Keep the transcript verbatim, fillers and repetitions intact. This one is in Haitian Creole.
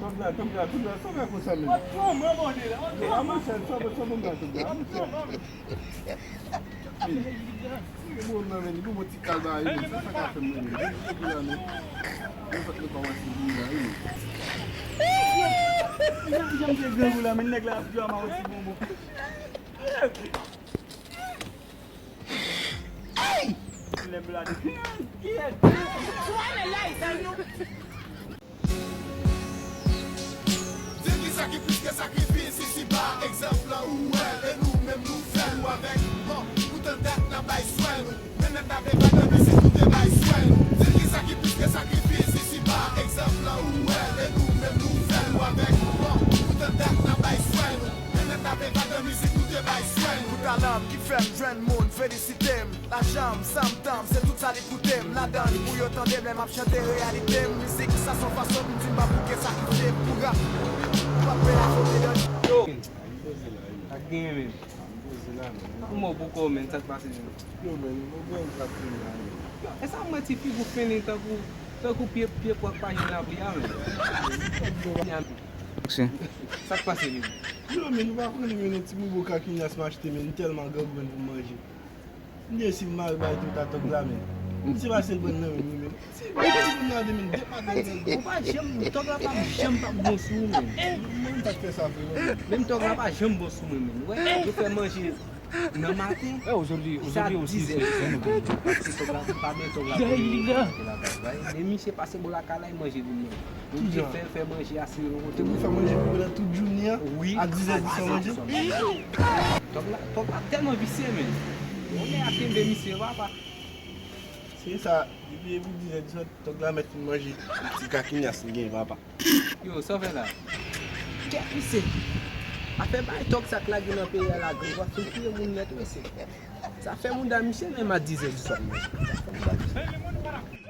Tòg la, tòg la, tòg la, sa fè konsa menm? Yo, a monchè, sa bon, sa bon, tòg la, a monchè. Li bon nan men, li bon ti kalbari, men sa, sa ka fè m renmen. Li bon la, men. Mwen fèk mwen pa wè si li la, wi. Jan m te grangou la, men nèg la ap di a ma wè si bon, bon. Lè m la de. Di ki sa ki plis ke sakrifis isi ba, egzanp lan ou wè l, e nou menm nou fè l, ou avèk, bon, poutan dat n ap bay swè nou, men nèt ave vadan mizik nou te bay swè nou. Di ki sa ki plis ke sakrifis isi ba, egzanp lan ou wè l, e nou menm nou fè l, ou avèk, bon, poutan dat n ap bay swè nou, men nèt ave vadan mizik nou te bay swè nou. Pou talan m ki fè m jwenn moun felisite m. Lajan m, san m, tan m, se tout sa li koute m. Ladan l pou yo tande m lè m ap chante reyalite m. Mizik sa s on fason pou m di m pa bouke sakrifye m pou rap. M ap peye a fote dan. Yo, pa t genyen menm. Kòman w bouke w menm, sa k pase menm? Yo, menm, nou gen yon trap kriminal menm. Yo, e sa m wè ti figi w fennen tankou, tankou pye, pye pwa k pa jwenn lapli a menm. Sa k pase menm? Yo, menm, nou pa konnen menm, yon ti bobo kakinyas m achte menm, m tèlman grangou menm pou m manje. M di si m mare bay tout a tòg la, men. M di se pa sèl bann nan, men, men. Si, men, si moun nan de men, de maten nan. Ou pa janm, tòg la pa janm pa bon sou ou, men. Mwen, m pa t fè sa vre, non. Menm tòg la pa janm bon sou mwen, men. Ou wè, yo fè manje nan maten. Sa dizè, dizè maten. Se tòg la, pa men tòg la, pou li mete la baz la. Men misye pase bò lakay la, li manje pou mwen. Tout jan. Fè, fè manje a, si yo kote. Te pou fè manje pou mwen tout jounen an, wi, a dizè di swa manje. Tòg la, tòg la tèlman visye, men. Yon nèg a kenbe misye, papa. Se sa, depi e pou dizè di swa, tòg la mèt fin manje. Ti kakinyas li gen, papa. Yo, sa w fè la? Kèt misye. Afè bay tòg sa k lage nan peyi a la, gwo, w ap fin touye moun nèt, mesye. Sa fè mouda misye menm a dizè di swa, mesye. Sa fè mouda misye.